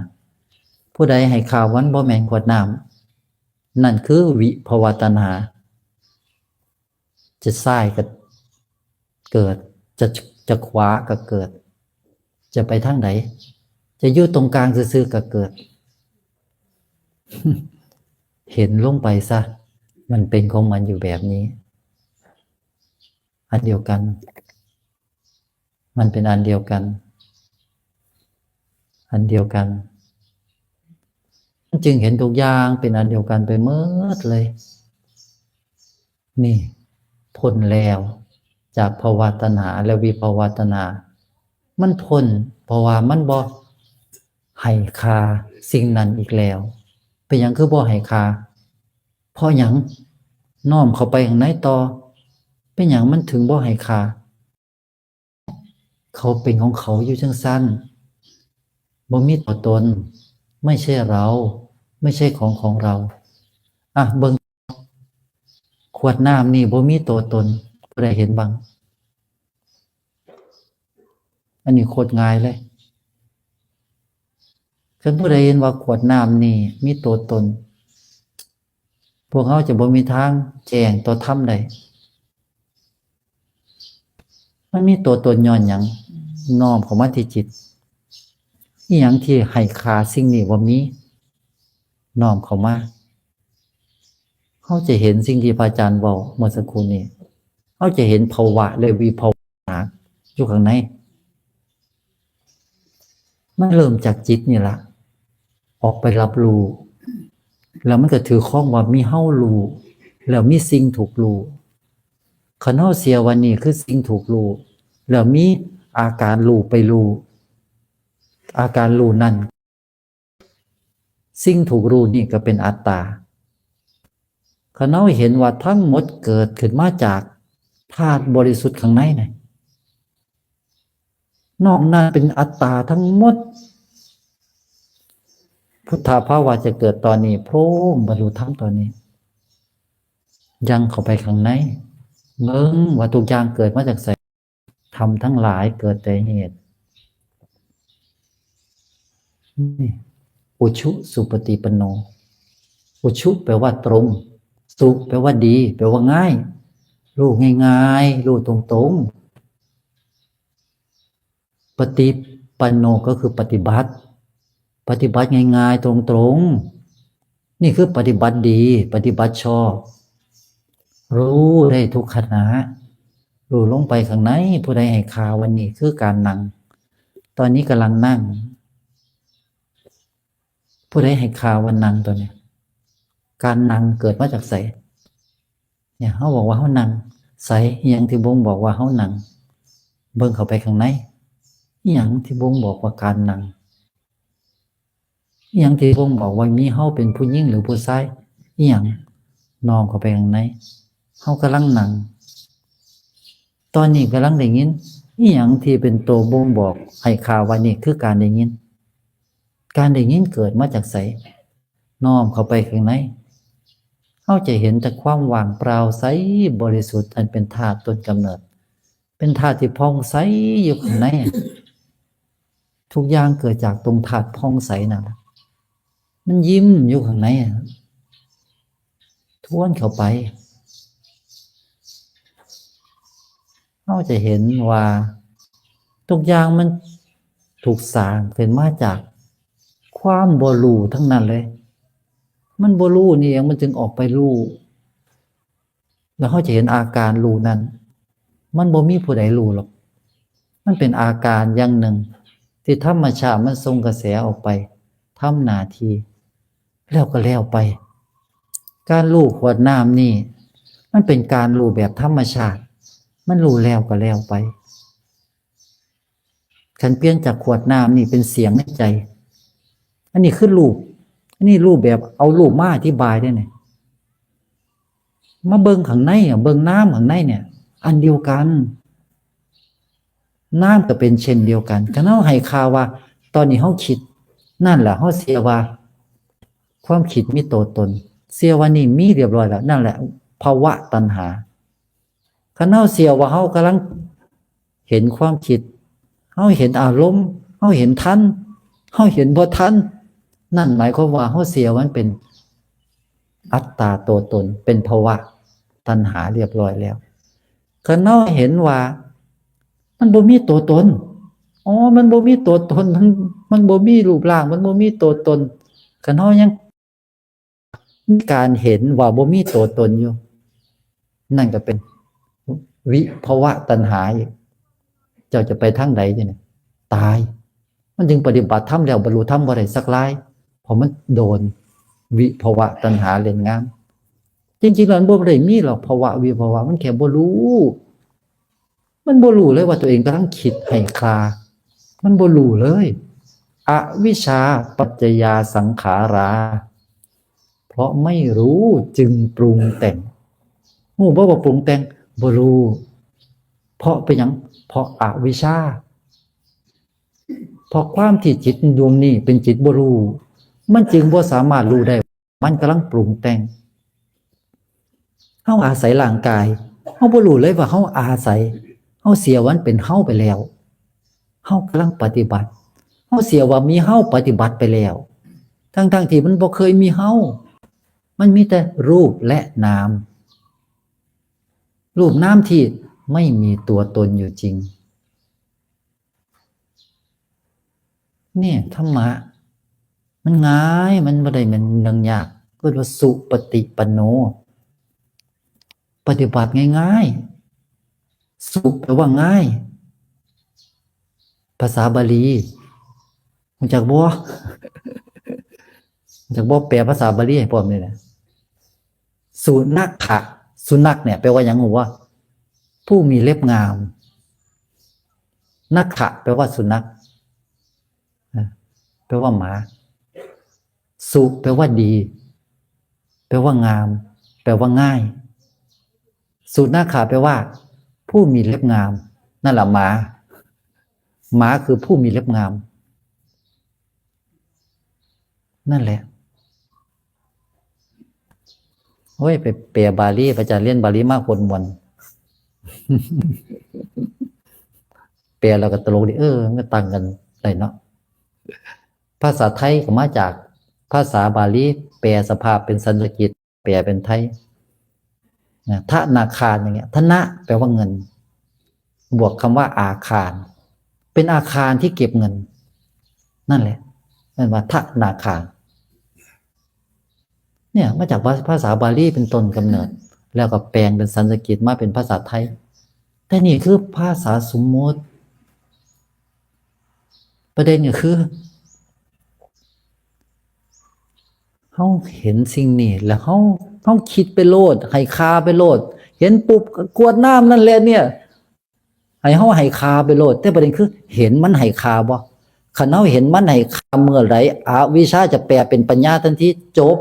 ผู้ใดให้ข่าวว่ามันบ่แม่นขวดน้ำ นั่นคือวิภาวะตัณหา จะซ้ายก็เกิด จะ จะขวาก็เกิด จะไปทางใด จะอยู่ตรงกลางซื่อๆก็เกิด เห็นลงไปซะ มันเป็นของมันอยู่แบบนี้ อันเดียวกัน มันเป็นอันเดียวกัน อันเดียวกัน จึงเห็นทุกอย่างเป็นอันเดียวกันไปหมดเลย นี่ พ้นแล้วจากภวตัณหาและวิภวตัณหา มันพ้น เพราะว่ามันบ่ให้ค่าสิ่งนั้นอีกแล้ว เป็นหยังคือบ่ให้ค่า เพราะหยัง น้อมเข้าไปข้างในต่อ เป็นหยังมันถึงบ่ให้ค่า เขาเป็นของเขาอยู่จังซั่น บ่มีตัวตน ไม่ใช่เรา ไม่ใช่ของของเรา อ่ะ เบิ่ง ขวดน้ำนี่บ่มีตัวตน ผู้ใดเห็นบ้าง อันนี้โคตรง่ายเลย คันผู้ใดเห็นว่าขวดน้ำนี่มีตัวตน พวกเขาจะบ่มีทางแจ้งต่อธรรมได้ มันมีตัวตนย้อนหยัง น้อมเข้ามาที่จิต อีหยังที่ให้ค่าสิ่งนี้ว่ามี น้อมเข้ามา เขาจะเห็นสิ่งที่พระอาจารย์เว้าเมื่อสักครู่นี้ เขาจะเห็นภวะและวิภวะอยู่ข้างใน มันเริ่มจากจิตนี่ละ ออกไปรับรู้ แล้วมันก็ถือครองว่ามีเฮารู้ แล้วมีสิ่งถูกรู้ คันเฮาเชื่อว่านี่คือสิ่งถูกรู้ แล้วมีอาการรู้ไปรู้ อาการรู้นั่น สิ่งถูกรู้นี่ก็เป็นอัตตา คันเฮาเห็นว่าทั้งหมดเกิดขึ้นมาจากธาตุบริสุทธิ์ข้างในนะ นอกนั้นเป็นอัตตาทั้งหมด พุทธภาวะจะเกิดตอนนี้ พรหมบรรลุธรรมตอนนี้ ยังเข้าไปข้างใน เบิ่งว่าทุกอย่างเกิดมาจากไส ธรรมทั้งหลายเกิดแต่เหตุ นี่ อุชุสุปฏิปันโน อุชุแปลว่าตรง สุแปลว่าดี แปลว่าง่าย รู้ง่ายๆ รู้ตรงๆ ปฏิปันโนก็คือปฏิบัติ ปฏิบัติง่ายๆ ตรงๆ นี่คือปฏิบัติดี ปฏิบัติชอบ รู้ได้ทุกขณะ รู้ลงไปข้างใน ผู้ใดให้ค่าว่านี่คือการนั่ง ตอนนี้กำลังนั่ง ผู้ใดให้ค่าว่านั่งตัวนี้ การนั่งเกิดมาจากไส เนี่ย เฮาบอกว่าเฮานั่ง ไส อีหยังที่บ่งบอกว่าเฮานั่ง เบิ่งเข้าไปข้างใน อีหยังที่บ่งบอกว่าการนั่ง อีหยังที่บ่งบอกว่ามีเฮาเป็นผู้หญิงหรือผู้ชาย อีหยัง น้อมเข้าไปข้างใน เฮากำลังนั่ง ตอนนี้กำลังได้ยิน อีหยังที่เป็นตัวบ่งบอกให้ค่าว่านี่คือการได้ยิน การได้ยินเกิดมาจากไส น้อมเข้าไปข้างใน เฮาจะเห็นแต่ความว่างเปล่าใสบริสุทธิ์อันเป็นธาตุต้นกำเนิด เป็นธาตุที่ผ่องใสอยู่ข้างใน ทุกอย่างเกิดจากตรงธาตุผ่องใสนั่นแหละ มันยิ้มอยู่ข้างในอะ ทวนเข้าไป เฮาจะเห็นว่าทุกอย่างมันถูกสร้างขึ้นมาจากความบ่รู้ทั้งนั้นเลย มันบ่รู้นี่เอง มันจึงออกไปรู้ แล้วเฮาจะเห็นอาการรู้นั้น มันบ่มีผู้ใดรู้หรอก มันเป็นอาการอย่างหนึ่ง ที่ธรรมชาติมันส่งกระแสออกไป ทำหน้าที่ แล้วก็แล้วไป การรู้ขวดน้ำนี่ มันเป็นการรู้แบบธรรมชาติ มันรู้แล้วก็แล้วไป คันเปลี่ยนจากขวดน้ำนี่เป็นเสียงในใจ อันนี้คือรูป อันนี้รูปแบบเอารูปมาอธิบายได้เนี่ย มาเบิ่งข้างในอะ เบิ่งน้ำข้างในเนี่ย อันเดียวกัน น้ำก็เป็นเช่นเดียวกัน คันเฮาให้ค่าว่า ตอนนี้เฮาคิด นั่นแหละ เฮาเชื่อว่า ข ความคิดมีตัวตน เชื่อว่านี่มีเรียบร้อยแล้ว นั่นแหละ ภวะตัณหา คันเฮาเชื่อว่าเฮากำลังเห็นความคิด เฮาเห็นอารมณ์ เฮาเห็นทัน เฮาเห็นบ่ทัน นั่นหมายความว่าเฮาเชื่อมันเป็นอัตตาตัวตน เป็นภวะตัณหาเรียบร้อยแล้ว คันเฮาเห็นว่า มันบ่มีตัวตน อ๋อ มันบ่มีตัวตน มัน มันบ่มีรูปร่าง มันบ่มีตัวตน คันเฮายังมีการเห็นว่าบ่มีตัวตนอยู่ นั่นก็เป็นวิภวะตัณหาอีก เจ้าจะไปทางใดเนี่ย ตาย มันจึงปฏิบัติธรรมแล้วบรรลุธรรมบ่ได้สักราย เพราะมันโดนวิภวะตัณหาเล่นงาน จริงๆแล้วมันบ่ได้มีหรอก ภวะวิภวะ มันแค่บ่รู้ มันบ่รู้เลยว่าตัวเองกำลังคิดให้คลา มันบ่รู้เลย อวิชชาปัจจยาสังขารา เพราะไม่รู้จึงปรุงแต่ง ฮู้บ่ว่าปรุงแต่ง บ่รู้ เพราะเป็นหยัง เพราะอวิชชา เพราะความที่จิตดวงนี้เป็นจิตบ่รู้ มันจึงบ่สามารถรู้ได้ มันกำลังปรุงแต่ง เฮาอาศัยร่างกาย เฮาบ่รู้เลยว่าเฮาอาศัย เฮาเชื่อว่ามันเป็นเฮาไปแล้ว เฮากำลังปฏิบัติ เฮาเชื่อว่ามีเฮาปฏิบัติไปแล้ว ทั้งๆที่มันบ่เคยมีเฮา มันมีแต่รูปและนาม รูปนามที่ไม่มีตัวตนอยู่จริง เนี่ย ธรรมะ มันง่าย มันบ่ได้แม่นเรื่องยาก เรียกว่าสุปฏิปันโน ปฏิบัติง่ายๆ สุแปลว่าง่าย ภาษาบาลี รู้จักบ่ รู้จักบ่ แปลภาษาบาลีให้พร้อมเลยนะ สุนัขขะ สุนัขเนี่ย แปลว่าหยังรู้บ่ ผู้มีเล็บงาม นักขะ แปลว่าสุนัข นะ แปลว่าหมา สุ แปลว่าดี แปลว่างาม แปลว่าง่าย สุนัขขะ แปลว่า ผู้มีเล็บงาม นั่นแหละหมา หมาคือผู้มีเล็บงาม นั่นแหละ โอ้ย ไปแปลบาลี พระอาจารย์เรียนบาลีมาโคตรม่วน แปลแล้วก็ตลกดี เออ มันก็ต่างกันได้เนาะ ภาษาไทยก็มาจากภาษาบาลี แปลสภาพเป็นสันสกฤต แปลเป็นไทย นะ ธนาคารอย่างเงี้ย ธนะ แปลว่าเงิน บวกคำว่าอาคาร เป็นอาคารที่เก็บเงิน นั่นแหละ เรียกว่าธนาคาร เนี่ย มาจากภา ภาษาบาลีเป็นต้นกำเนิด แล้วก็แปลงเป็นสันสกฤตมาเป็นภาษาไทย แต่นี่คือภาษาสมมุติ ประเด็นก็คือ เฮาเห็นสิ่งนี้แล้วเฮา เฮาคิดไปโลด ให้ค่าไปโลด เห็นปุ๊บก็กวดน้ำนั่นแหละเนี่ย ให้เฮาให้ค่าไปโลด แต่ประเด็นคือ เห็นมันให้ค่าบ่ คันเฮาเห็นมันให้ค่าเมื่อไหร่ อวิชชาจะแปลเป็นปัญญาทันที จบ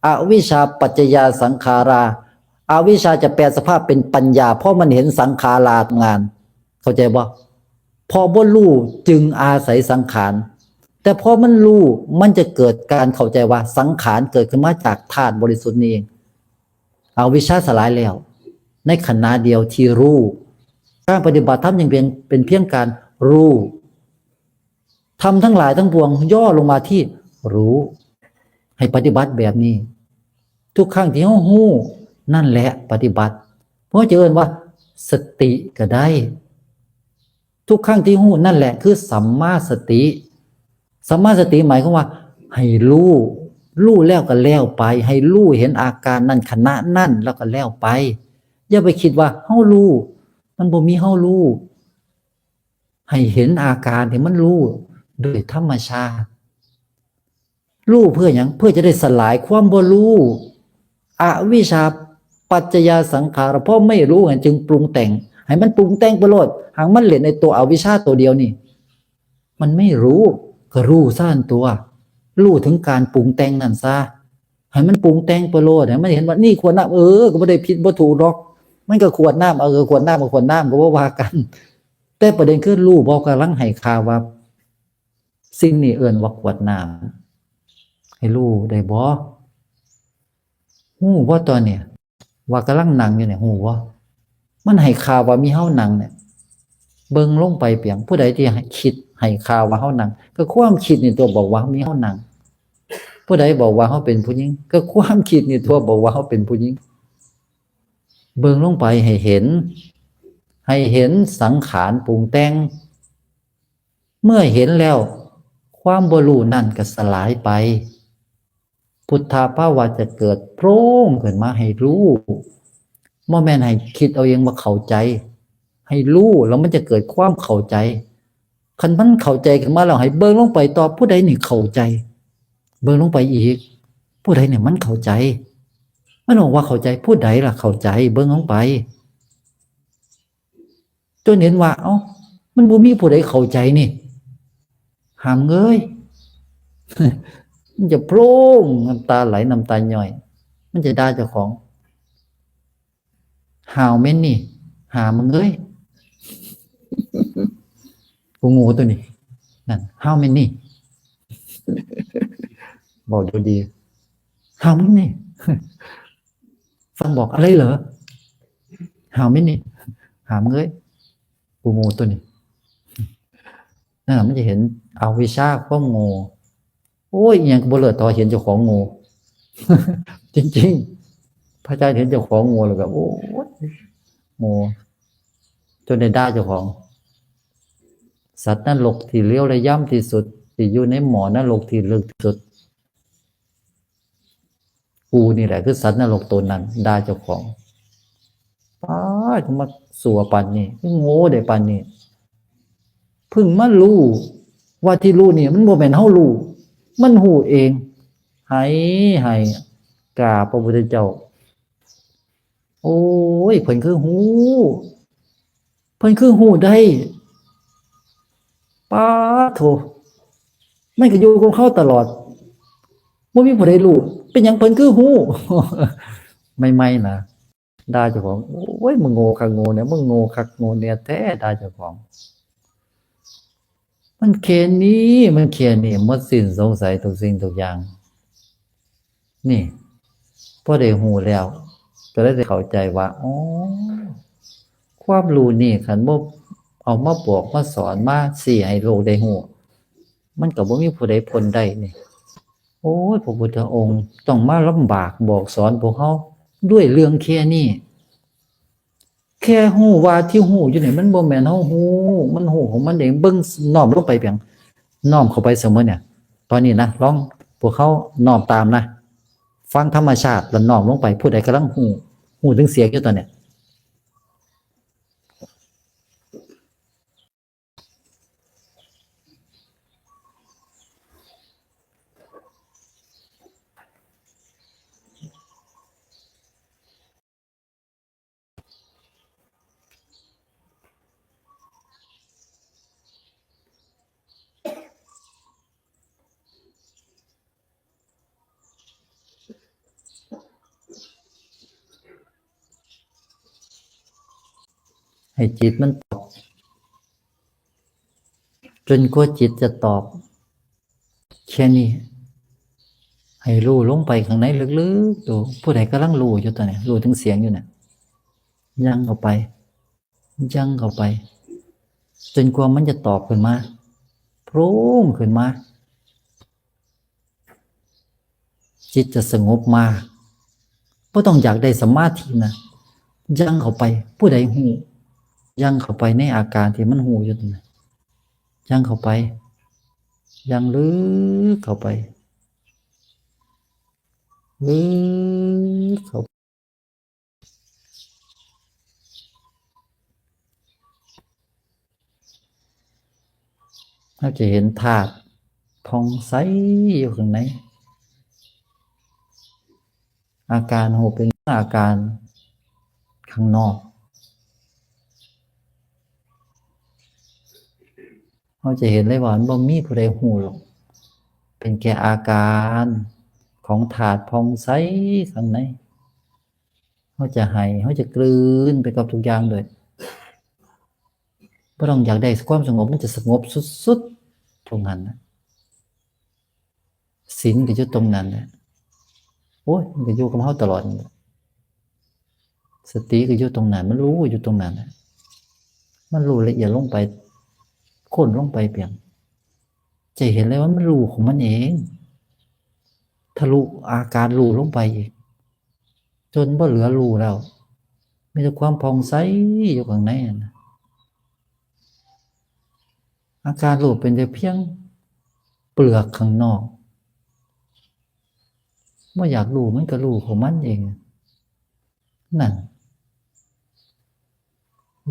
อวิชชาปัจจยาสังขารา อวิชชาจะแปลสภาพเป็นปัญญา เพราะมันเห็นสังขาราทำงาน เข้าใจบ่ เพราะบ่รู้จึงอาศัยสังขาร แต่พอมันรู้ มันจะเกิดการเข้าใจว่าสังขารเกิดขึ้นมาจากธาตุบริสุทธิ์นี่เอง อวิชชาสลายแล้ว ในขณะเดียวที่รู้ การปฏิบัติธรรมยังเป็น เป็นเพียงการรู้ ธรรมทั้งหลายทั้งปวงย่อลงมาที่รู้ ให้ปฏิบัติแบบนี้ ทุกครั้งที่เฮารู้ นั่นแหละปฏิบัติ เพราะจะเอิ้นว่าสติก็ได้ ทุกครั้งที่รู้ นั่นแหละคือสัมมาสติ สัมมาสติหมายความว่า ให้รู้ รู้แล้วก็แล้วไป ให้รู้เห็นอาการนั้นขณะนั้นแล้วก็แล้วไป อย่าไปคิดว่าเฮารู้ มันบ่มีเฮารู้ ให้เห็นอาการที่มันรู้โดยธรรมชาติ รู้เพื่อหยัง เพื่อจะได้สลายความบ่รู้ อวิชชาปัจจยาสังขาร เพราะไม่รู้ไงจึงปรุงแต่ง ให้มันปรุงแต่งไปโลด หากมันเล่นในตัวอวิชชาตัวเดียวนี่ มันไม่รู้ ก็รู้ซะอันตัว รู้ถึงการปรุงแต่งนั่นซะ ให้มันปรุงแต่งไปโลด ให้มันเห็นว่านี่ขวดน้ำ เออ ก็บ่ได้ผิดบ่ถูกหรอก มันก็ขวดน้ำ เออ ขวดน้ำก็ขวดน้ำ ก็บ่ว่ากัน แต่ประเด็นคือรู้บ่ กำลังให้ค่าว่า สิ่งนี้เอิ้นว่าขวดน้ ให้รู้ได้บ่ ฮู้บ่ตอนเนี่ย ว่ากำลังนั่งอยู่เนี่ย ฮู้บ่ มันให้ข่าวว่ามีเฮานั่งเนี่ย เบิ่งลงไปเปียง ผู้ใดที่ให้คิดให้ข่าวว่าเฮานั่ง ก็ความคิดนี่ตัวบอกว่ามีเฮานั่ง ผู้ใดบอกว่าเฮาเป็นผู้หญิง ก็ความคิดนี่ตัวบอกว่าเฮาเป็นผู้หญิง เบิ่งลงไปให้เห็น ให้เห็นสังขารปรุงแต่ง เมื่อเห็นแล้ว ความบ่รู้นั่นก็สลายไป พุทธภาวะจะเกิดโพร่งขึ้นมาให้รู้ บ่แม่นให้คิดเอาเองว่าเข้าใจ ให้รู้แล้วมันจะเกิดความเข้าใจ คันมันเข้าใจขึ้นมาแล้ว ให้เบิ่งลงไปต่อ ผู้ใดนี่เข้าใจ เบิ่งลงไปอีก ผู้ใดเนี่ยมันเข้าใจ มันบอกว่าเข้าใจ ผู้ใดล่ะเข้าใจ เบิ่งลงไป จนเห็นว่า เอ้า มันบ่มีผู้ใดเข้าใจนี่ หามเงย มันจะโพร่ง น้ำตาไหล น้ำตาย่อย มันจะด่าเจ้าของ หาวแม่นนี่ หามเงย กูโง่ตัวนี้ นั่น หาวแม่นนี่ บอกดูดี หาวแม่นนี่ ฟังบอกอะไรเหรอ หาวแม่นนี่ หามเงย กูโง่ตัวนี้ นั่นน่ะ มันจะเห็นอวิชชาความโง่ โอ้ย อิหยังก็บ่เลิศเท่าเห็นเจ้าของโง่ จริงๆ พระอาจารย์เห็นเจ้าของโง่แล้วก็ โอ้ย โง่ จนได้ด่าเจ้าของ สัตว์นรกที่เลวระยำที่สุด ที่อยู่ในหม้อนรกที่ลึกที่สุด กูนี่แหละคือสัตว์นรกตัวนั้น ด่าเจ้าของ ป๊าด มาสัวปานนี้ โง่ได้ปานนี้ เพิ่งมารู้ว่าที่รู้นี่มันบ่แม่นเฮารู้ มันรู้เอง ให้ ให้กราบพระพุทธเจ้า โอ้ย เพิ่นคือรู้ เพิ่นคือรู้ได้ ป๊าดโธ่ มันก็อยู่ของเขาตลอด บ่มีผู้ใดรู้ เป็นหยังเพิ่นคือรู้ ใหม่ๆนะ ด่าเจ้าของ โอ้ย มึงโง่คักโง่แน่ มึงโง่คักโง่แน่แท้ ด่าเจ้าของ มันแค่นี้ มันแค่นี้ หมดสิ้นสงสัยทุกสิ่งทุกอย่าง นี่ พอได้รู้แล้ว ก็เลยได้เข้าใจว่า อ๋อ ความรู้นี่คันบ่เอามาบอกมาสอนมาชี้ให้โลกได้รู้ มันก็บ่มีผู้ใดพ้นได้นี่ โอ้ย พระพุทธองค์ต้องมาลำบากบอกสอนพวกเราด้วยเรื่องแค่นี้ แค่รู้ว่าที่รู้อยู่นี่มันบ่แม่นเฮารู้ มันรู้ของมันเอง เบิ่ง น้อมลงไปเพียง น้อมเข้าไปเสมอเนี่ย ตอนนี้นะ ลองพวกเขาน้อมตามนะ ฟังธรรมชาติแล้วน้อมลงไป ผู้ใดกำลังรู้ รู้ถึงเสียงอยู่ตอนเนี้ย ให้จิตมันตอบ จนกว่าจิตจะตอบ แค่นี้ ให้รู้ลงไปข้างในลึกๆ ดู ผู้ใดกำลังรู้อยู่ตอนนี้ รู้ถึงเสียงอยู่เนี่ย ยังเข้าไป ยังเข้าไป จนกว่ามันจะตอบขึ้นมา โพร่งขึ้นมา จิตจะสงบมาก บ่ต้องอยากได้สมาธินะ ยังเข้าไป ผู้ใดรู้ ยังเข้าไปในอาการที่มันรู้อยู่นั่นนะ ยังเข้าไป ยังลึกเข้าไป ลึกเข้า เราจะเห็นธาตุผ่องใสอยู่ข้างใน อาการรู้เป็นอาการข้างนอก เราจะเห็นเลยว่ามันบ่มีผู้ใดรู้หรอก เป็นแค่อาการของธาตุผ่องใสข้างใน เราจะให้ เราจะกลืนไปกับทุกอย่างเลย บ่ต้องอยากได้ความสงบ มันจะสงบสุดๆ ตรงนั้นนะ ศีลก็อยู่ตรงนั้นแหละ โอ้ย มันก็อยู่กับเฮาตลอดนั่นแหละ สติก็อยู่ตรงนั้น มันรู้อยู่ตรงนั้นแหละ มันรู้ละเอียดลงไป ค้นลงไปเพียง จะเห็นเลยว่ามันรู้ของมันเอง ทะลุอาการรู้ลงไปอีก จนบ่เหลือรู้แล้ว มีแต่ความผ่องใสอยู่ข้างในนั่นนะ อาการรู้เป็นแต่เพียงเปลือกข้างนอก บ่อยากรู้มันก็รู้ของมันเอง นั่น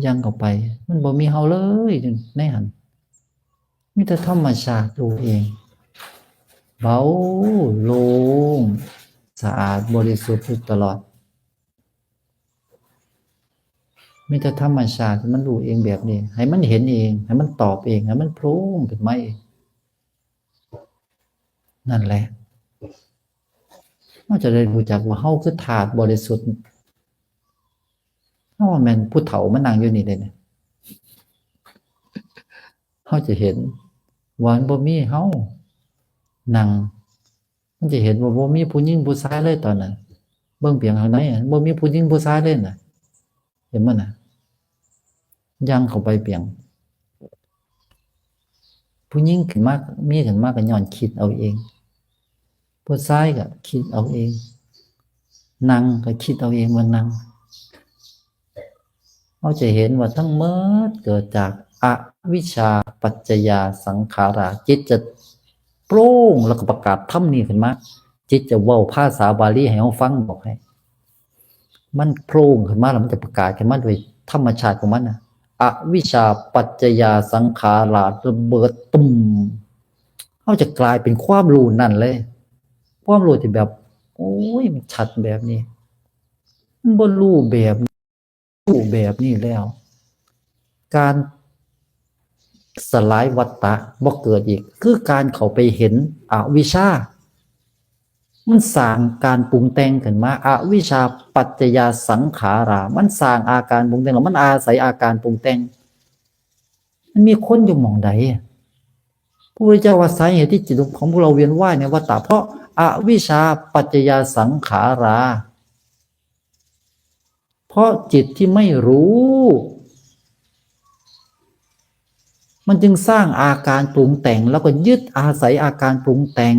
ยังเข้าไป มันบ่มีเฮาเลยในหั้น มีแต่ธรรมชาติรู้เอง เบา โล่ง สะอาด บริสุทธิ์อยู่ตลอด มีแต่ธรรมชาติที่มันรู้เองแบบนี้ ให้มันเห็นเอง ให้มันตอบเอง ให้มันโพล่งขึ้นมาเอง นั่นแหละ เฮาจะได้รู้จักว่าเฮาคือธาตุบริสุทธิ์ เฮาแม่นผู้เฒ่ามานั่งอยู่นี่เด้เนี่ย เฮาจะเห็นว่ามันบ่มีเฮานั่ง มันจะเห็นว่าบ่มีผู้หญิงผู้ชายเลยตอนนั้น เบิ่งเพียงข้างในอะ บ่มีผู้หญิงผู้ชายเลยน่ะ เห็นบ่น่ะ ยังเข้าไปเพียง ผู้หญิงขึ้นมา มีขึ้นมาก็ย้อนคิดเอาเอง ผู้ชายก็คิดเอาเอง นั่งก็คิดเอาเองว่านั่ง เฮาจะเห็นว่าทั้งหมดเกิดจากอวิชชาปัจจยาสังขารา จิตจะโปร่งแล้วก็ประกาศธรรมนี้ขึ้นมา จิตจะเว้าภาษาบาลีให้เฮาฟัง บอกให้ มันโพร่งขึ้นมาแล้วมันจะประกาศขึ้นมาโดยธรรมชาติของมันน่ะ อวิชชาปัจจยาสังขารา ระเบิดตุ้ม เฮาจะกลายเป็นความรู้นั่นเลย ความรู้ที่แบบ โอ้ย มันชัดแบบนี้ มันบ่รู้แบบ รู้แบบนี้แล้ว การสลายวัฏฏะบ่เกิดอีก คือการเข้าไปเห็นอวิชชา มันสร้างการปรุงแต่งขึ้นมา อวิชชาปัจจยาสังขารา มันสร้างอาการปรุงแต่ง แล้วมันอาศัยอาการปรุงแต่ง มันมีคนอยู่หม่องใด พระพุทธเจ้าว่าสาเหตุที่จิตของพวกเราเวียนว่ายในวัฏฏะ เพราะอวิชชาปัจจยาสังขารา เพราะจิตที่ไม่รู้ มันจึงสร้างอาการปรุงแต่ง แล้วก็ยึดอาศัยอาการปรุงแต่ง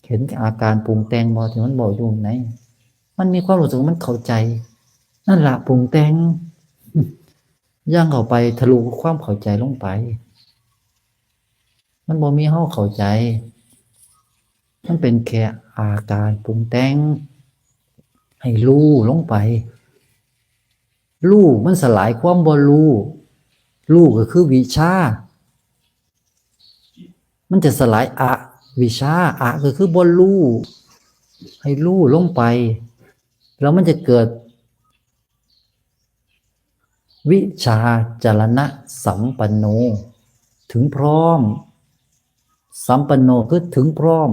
เห็นอาการปรุงแต่งบ่ที่มันบอกอยู่ไหน มันมีความรู้สึกว่ามันเข้าใจ นั่นละปรุงแต่ง ย่างเข้าไปทะลุความเข้าใจลงไป มันบ่มีเฮาเข้าใจ มันเป็นแค่อาการปรุงแต่ง ให้รู้ลงไป รู้มันสลายความบ่รู้ รู้ก็คือวิชชา มันจะสลายอวิชชา อะก็คือบ่รู้ ให้รู้ลงไป แล้วมันจะเกิด วิชชาจรณะสัมปันโน ถึงพร้อม สัมปันโนคือถึงพร้อม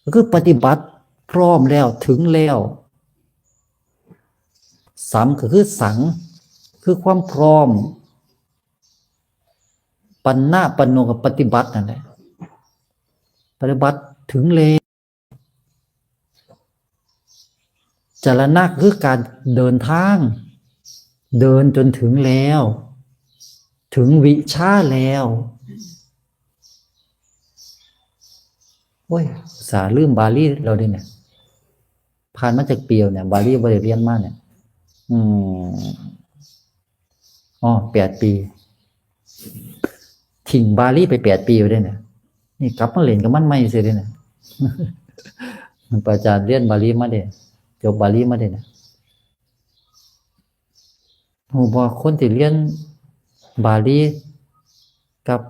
ก็คือปฏิบัติพร้อมแล้ว ถึงแล้ว สัมก็คือสัง คือความพร้อม ปันนะปันโนก็ปฏิบัตินั่นแหละ ปฏิบัติถึงแล้ว จรณะคือการเดินทาง เดินจนถึงแล้ว ถึงวิชชาแล้ว โอ้ย อุตส่าห์ลืมบาลีแล้วเด้เนี่ย ผ่านมาจักปีแล้วเนี่ย บาลีบ่ได้เรียนมาเนี่ย อืม อ๋อ แปดปี ทิ้งบาลีไปแปดปีอยู่เด้เนี่ย นี่กลับมาเล่นกับมันใหม่ซื่อเด้เนี่ย พระอาจารย์เรียนบาลีมาเด้ จบบาลีมาเด้เนี่ย ฮู้บ่ คนที่เรียนบาลีกับ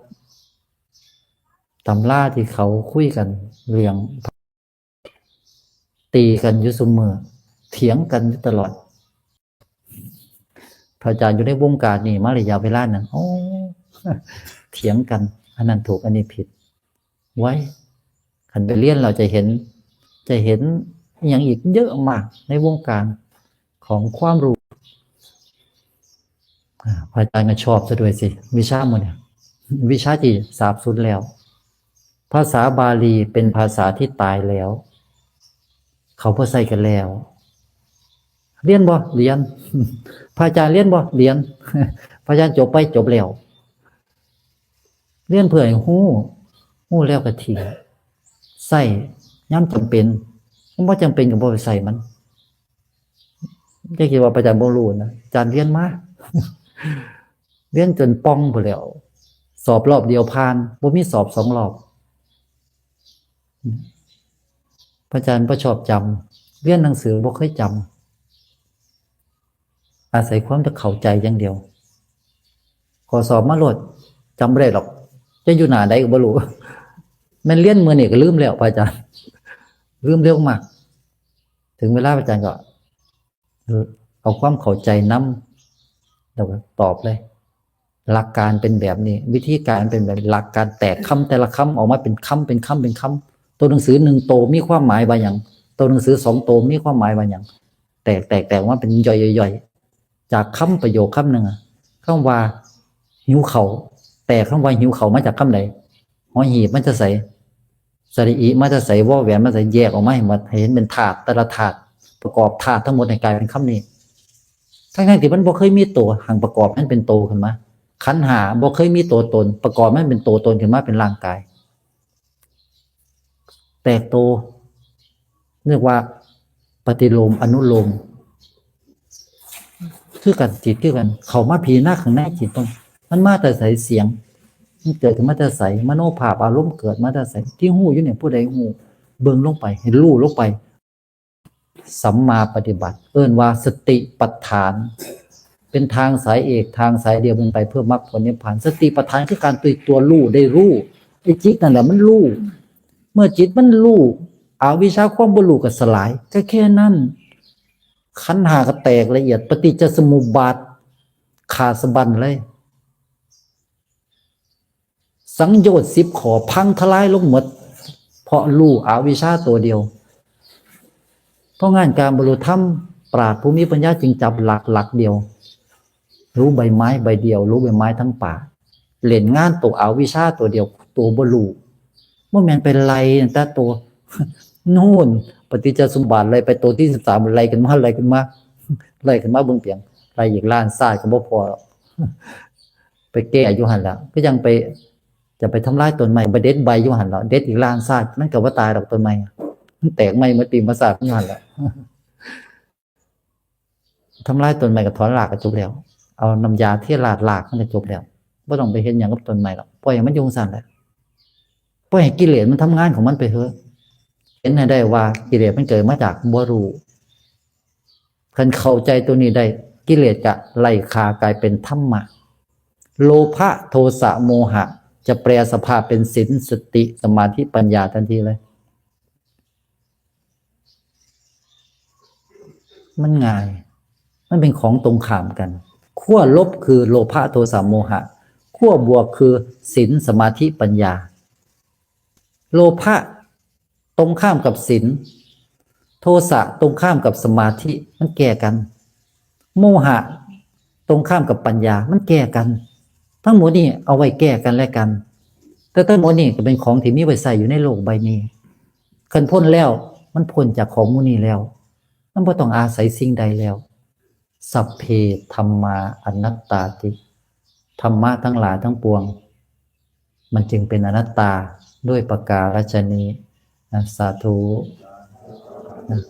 ตำราที่เขาคุยกันเรื่อง ตีกันอยู่ซุมื้อ เถียงกันอยู่ตลอด พระอาจารย์อยู่ในวงการนี่มาระยะเวลานั้น โอ้ เถียงกัน อันนั้นถูก อันนี้ผิด ไว้ คันไปเรียนเราจะเห็น จะเห็นอหย่างอีกเยอะมากในวงการของความรู้ อ่า พระอาจารย์ก็ชอบซะด้วยสิ วิชาหมู่เนี่ย วิชาที่สาบสูญแล้ว พ ภาษาบาลีเป็นภาษาที่ตายแล้ว เขาบ่ใช้กันแล้ว เรียนบ่ เรียน พระอาจารย์เรียนบ่ เรียน พระอาจารย์จบไป จบแล้ว เรียนเพื่อให้รู้ รู้แล้วก็ทิ้ง ใช้ยามจำเป็น มันบ่จำเป็นก็บ่ไปใช้มัน อย่าคิดว่าพระอาจารย์บ่รู้นะ อาจารย์เรียนมา เรียนจนป่องพู้นแหล้ว สอบรอบเดียวผ่าน บ่มีสอบสองรอบ พระอาจารย์บ่ชอบจำ เรียนหนังสือบ่เคยจำ อาศัยความเข้าใจอย่างเดียว ข้อสอบมาโลด จำบ่ได้ดอก จะอยู่หน้าใดก็บ่รู้ แม่นเรียนมื้อนี้ก็ลืมแล้ว พระอาจารย์ ลืมเร็วมาก ถึงเวลาพระอาจารย์ก็ เออ เอาความเข้าใจนำ แล้วก็ตอบเลย หลักการเป็นแบบนี้ วิธีการเป็นแบบนี้ หลักการแตกคำแต่ละคำออกมาเป็นคำ เป็นคำ เป็นคำ ตัวหนังสือหนึ่งโตมีความหมายว่าหยัง ตัวหนังสือสองโตมีความหมายว่าหยัง แตก แตก แตกออกมาเป็นย่อยๆๆ จากคำประโยคคำหนึ่งอะ คำว่า หิวข้าว แตกคำว่าหิวข้าวมาจากคำใด หอหีบมาจากไส สระอิมาจากไส วอแหวนมาจากไส แยกออกมาให้หมด ให้เห็นเป็นธาตุ แต่ละธาตุ ประกอบธาตุทั้งหมดให้กลายเป็นคำนี้ ทั้งๆที่มันบ่เคยมีตัว หั้งประกอบมันเป็นตัวขึ้นมา ขันธ์ห้าบ่เคยมีตัวตน ประกอบมันเป็นตัวตนขึ้นมาเป็นร่างกาย แตกโต เรียกว่าปฏิโลมอนุโลม คือกัน จิตคือกัน เข้ามาพิจารณาข้างในจิตมัน มันมาแต่ไส เสียง มันเกิดขึ้นมาแต่ไส มโนภาพอารมณ์เกิดมาแต่ไส ที่รู้อยู่เนี่ย ผู้ใดรู้ เบิ่งลงไป ให้รู้ลงไป สัมมาปฏิบัติ เอิ้นว่าสติปัฏฐาน เป็นทางสายเอก ทางสายเดียวกันไปเพื่อมรรคผลนิพพาน สติปัฏฐานคือการตื่นตัวรู้ ได้รู้ ไอ้จิตนั่นแหละมันรู้ เมื่อจิตมันรู้ อวิชชาความบ่รู้ก็สลาย ก็แค่นั้น ขันธ์ห้าก็แตกละเอียด ปฏิจจสมุปบาท ขาดสะบั้นเลย สังโยชน์สิบข้อพังทลายลงหมด เพราะรู้อวิชชาตัวเดียว เพราะงั้นการบรรลุธรรม ปราชญ์ผู้มีปัญญาจึงจับหลักหลักเดียว รู้ใบไม้ใบเดียว รู้ใบไม้ทั้งป่า เล่นงานตัวอวิชชาตัวเดียว ตัวบ่รู้ บ่แม่นไปไล่ตั้งแต่ตัว นู่น ปฏิจจสมุปบาท ไล่ไปตัวที่สิบสาม ไล่ขึ้นมา ไล่ขึ้นมา ไล่ขึ้นมาเบิ่งเปียง ไล่อีกล้านชาติก็บ่พอหรอก ไปแก้อยู่หั่นล่ะ ก็ยังไป จะไปทำลายต้นไม้ ไปเด็ดใบอยู่หั่นล่ะ เด็ดอีกล้านชาติ มันก็บ่ตายดอกต้นไม้ มันแตกใหม่หมดปีมาชาติอยู่หั่นล่ะ ทำลายต้นไม้ก็ถอนรากก็จบแล้ว เอาน้ำยาเทราดรากมันก็จบแล้ว บ่ต้องไปเฮ็ดหยังกับต้นไม้หรอก ปล่อยให้มันอยู่จั่งซั้นแหละ ปล่อยให้กิเลสมันทำงานของมันไปเถอะ เห็นให้ได้ว่ากิเลสมันเกิดมาจากบ่รู้ คันเข้าใจตัวนี้ได้ กิเลสจะไล่ฆ่ากลายเป็นธรรมะ โลภะ โทสะ โมหะ จะแปลสภาพเป็นศีล สติ สมาธิ ปัญญาทันทีเลย มันง่าย มันเป็นของตรงข้ามกัน ขั้วลบคือโลภะ โทสะ โมหะ ขั้วบวกคือศีล สมาธิ ปัญญา โลภะตรงข้ามกับศีล โทสะตรงข้ามกับสมาธิ มันแก้กัน โมหะตรงข้ามกับปัญญา มันแก้กัน ทั้งหมดนี่เอาไว้แก้กันและกัน แต่ทั้งหมดนี่ก็เป็นของที่มีไว้ใช้อยู่ในโลกใบนี้ คันพ้นแล้ว มันพ้นจากของหมู่นี้แล้ว มันบ่ต้องอาศัยสิ่งใดแล้ว สัพเพธัมมาอนัตตาติ ธรรมะทั้งหลายทั้งปวง มันจึงเป็นอนัตตาด้วยประการฉะนี้นะ สาธุนะ